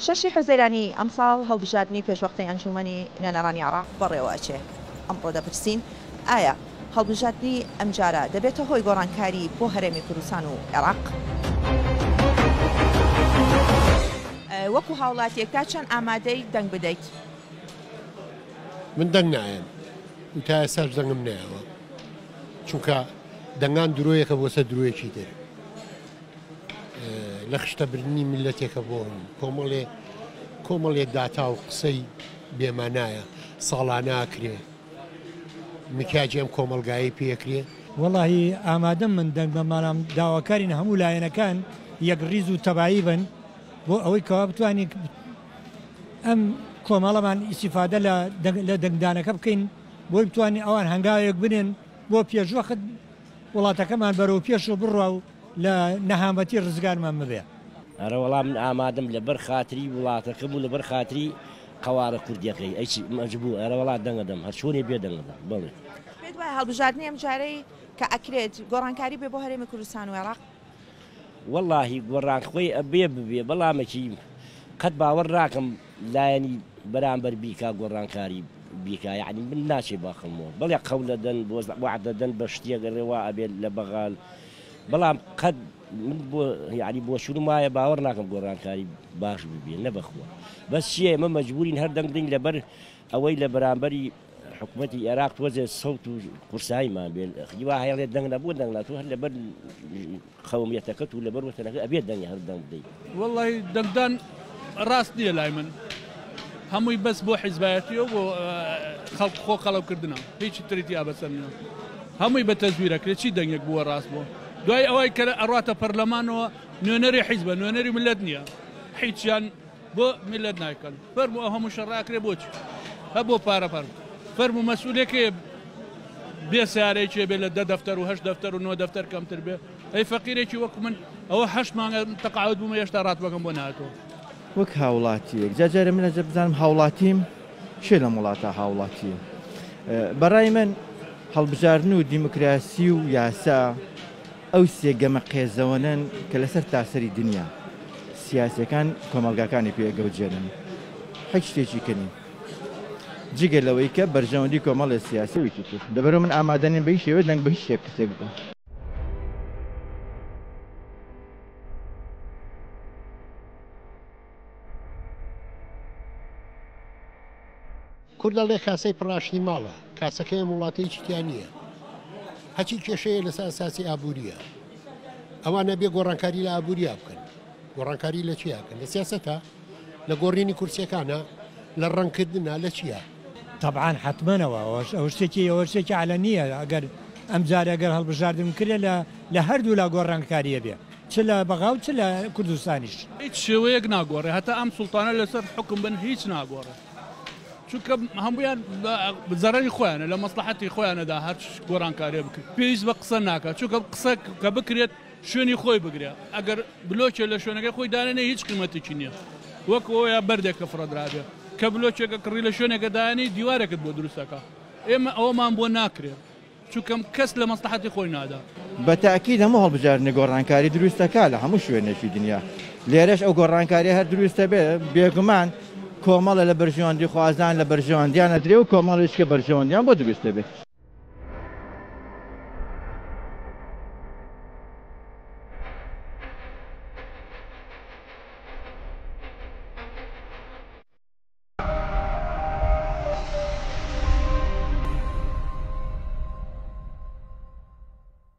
شەشی حوزەیرانی ئەمساڵ هەڵبژاردنی پێشوەختەی ئەنجوومەنی نوێنەرانی عێراق بەڕێوەئەچێ، ئەمڕۆ دەپرسین ئایا هەڵبژاردنی ئەمجارە دەبێتە هۆی گۆڕانکاری بۆ هەرێمی کوردستان و عێراق؟ وەکو هاوڵاتیەک تا چەند ئامادەی دەنگ بدەیت؟ من دەنگ نایەم و تا ئێستاش دەنگم نایەوە چونکە دەنگان درۆیەکە بۆ سەر درۆیەکی تر. لە خشتەبردنی میللەتێکە بۆ کۆمەڵێ کۆمەڵێ داتا و قسەی بێمانایە ساڵانە ئەکرێ مکیاجی ئەم کۆمەڵگایەی پێ ئەکرێ. وەڵاهی ئامادەم من دەنگ بەم بەڵام داواکارین هەموو لایەنەکان یەک ڕیز و تەبایی بن بۆ ئەوەی کەوا بتوانین ئەم کۆمەڵەمان ئیسیفادە لە دەنگدانەکە بکەین بۆی بتوانین ئەوان هەنگاوێک بنێن بۆ پێشوەخت وڵاتەکەمان بەرەو پێشەوە بڕوا و لە نەهامەتی ڕزگارمان ببێ. ئەرەوەڵا من ئامادەم لەبەر خاتری وڵاتەکەم و لەبەر خاتری قەوارە کوردیەکەی ئەی چی مەجبوو ئەرەوەڵا دەنگەدەم هەرچۆنێ بێ دەنگەدەم بەڵێ. پێت وایە هەڵبژاردنی ئەمجارەی کە ئەکرێت گۆڕانکاری بێ بۆ هەرێمی کوردستان و عێراق؟ وەڵاهی گۆڕان خۆی ئەبێ ببێ بەڵامەکی قەت باوەڕ ناکەم لایەنی بەرامبەر بیکا گۆڕانکاری بیکا یەعنی من ناچێ باخڵمەوە بەڵێ قەولەدەن بۆ وەعدەدەن بە شتێک ئەڵێ وا ئەبێ لە بەغال بەڵام قەت من بۆ یەعنی بۆچونم وایە باوەڕ ناکەم گۆڕانکاری باش ببێ نە بەخوا بەس چیە ئێمە مەجبورین هەر دەنگ بدەین لەبەر ئەوەی لە بەرامبەری حکومەتی ئێراق تۆزێ سەوت و قورساییمان بێ هیوا هەیە دەنگ نەبوو دەنگ ناتوو هەر لەبەر قەومیەتەکەت و لەبەر وەتەنەکە ئەبێت دەنگی هەر دەنگ بدەیت. وەڵی دەنگدان ڕاست نییە لای من هەمووی بەس بۆ حیزبایەتیە و بۆ خەڵک خۆ قەڵەوکردنە هیچی تری تیا بەسەر نییە هەمووی بە تەزویرە کرێ چی دەنگێک بووە ڕاست بووە دوای ئەوەی کە ئەڕاتە پەرلەمانەوە نوێنەری حیزبە نوێنەری ملت نییە هیچیان بۆ میللەت نایکەن فەرموو ئەو هەموو شەڕە ئەکرێ بۆچی هە بۆ پارە پارە فەرموو مەسئولێکێ بێ سیارەیەکێ بێ لە دە دەفتەر و هەشت دەفتەر و نۆ دەفتەر کەمتر بێ ئەی فەقیرێکی وەکو من ئەوە هەشت مانگە تەقاعد بوومە هێشتا ڕاتبەکەم بۆ نهاتووە. وەک هاوڵاتیەک جا جارێ من ئەجە بزانم هاوڵاتیم کێ لەم وڵاتە هاوڵاتیە بەڕای من هەڵبژاردن و دیموکراسی و یاسا ئەو سێ گەمە قێزەوەنەن کە لەسەر تاسەری دنیا سیاسیەکان کۆمەڵگاکانی پێ گەوجێنن حیچ شتێکی کە نین جگە لەوەی کە بەرژەوەندی کۆمەڵێ سیاسی و هیچی تر لەبەرئەوە من ئامادە نیم بە هیچ شێوەیەک دەنگ بە هیچ شتێک کەسێک بدەم. کورد ئەڵێ کاسەی پڕاشنی ماڵە، کاسەکەی ئەم وڵاتە هیچی تیا نییە. هەچی کێشەیە لەسەر ئەساسی ئابوورییە. ئەوان ئەبێ گۆڕانکاری لە ئابووریا بکەن. گۆڕانکاری لە چیا بکەن؟ لە سیاسەتە؟ لە گۆڕینی کورسیەکانە؟ لە ڕەنگکردنە؟ لە چیا؟ تەبعەن حەتمەنەوە ئەوەش ئەوە شتێکی ئەوە شتێکی عەلەنییە ئەگەر ئەمجارە گەر هەڵبژاردن بکرێ لە لە هەردوولا گۆڕانکاری ئەبێ چ لە بەغا و چ لە کوردستانیش. هیچ شێوەیەک ناگۆڕێ هەتا ئەم سوڵتانە لەسەر حوکم بن هیچ ناگۆڕێ. چونکە هەموویان زەرەری خۆیانە لە مەسڵەحەتی خۆیانەدا هەر گۆڕانکاریە بکرێت پێویست بە قسە ناکات چونکە قسە کە بکرێت شوێنی خۆی بگرێ ئەگەر بلۆکێ لە شوێنەکەی خۆی دانێ هیچ قیمەتێکی نییە وەک ئەوەیە بەردێک کە فڕەدرابێ کە بلۆکێکە کڕی لە شوێنێکە دایانی دیوارێکت بۆ دروستەکە ئێمە ئەوەمان بۆ ناکرێت چونکە کەس لە مەسڵەحەتی خۆی نادا. بە تەئکید هەموو هەڵبژاردنێک گۆڕانکاری دروست دەکات لە هەموو شوێنێکی دنیا، لێرەش ئەو گۆڕانکاریە هەر دروست دەبێت، بێگومان کۆمەڵە لە بەرژەوەندیخوازان لە بەرژەوەندیان ئەدرێ و کۆمەڵیش کە بەرژەوەندیان بۆ دروست دەبێت.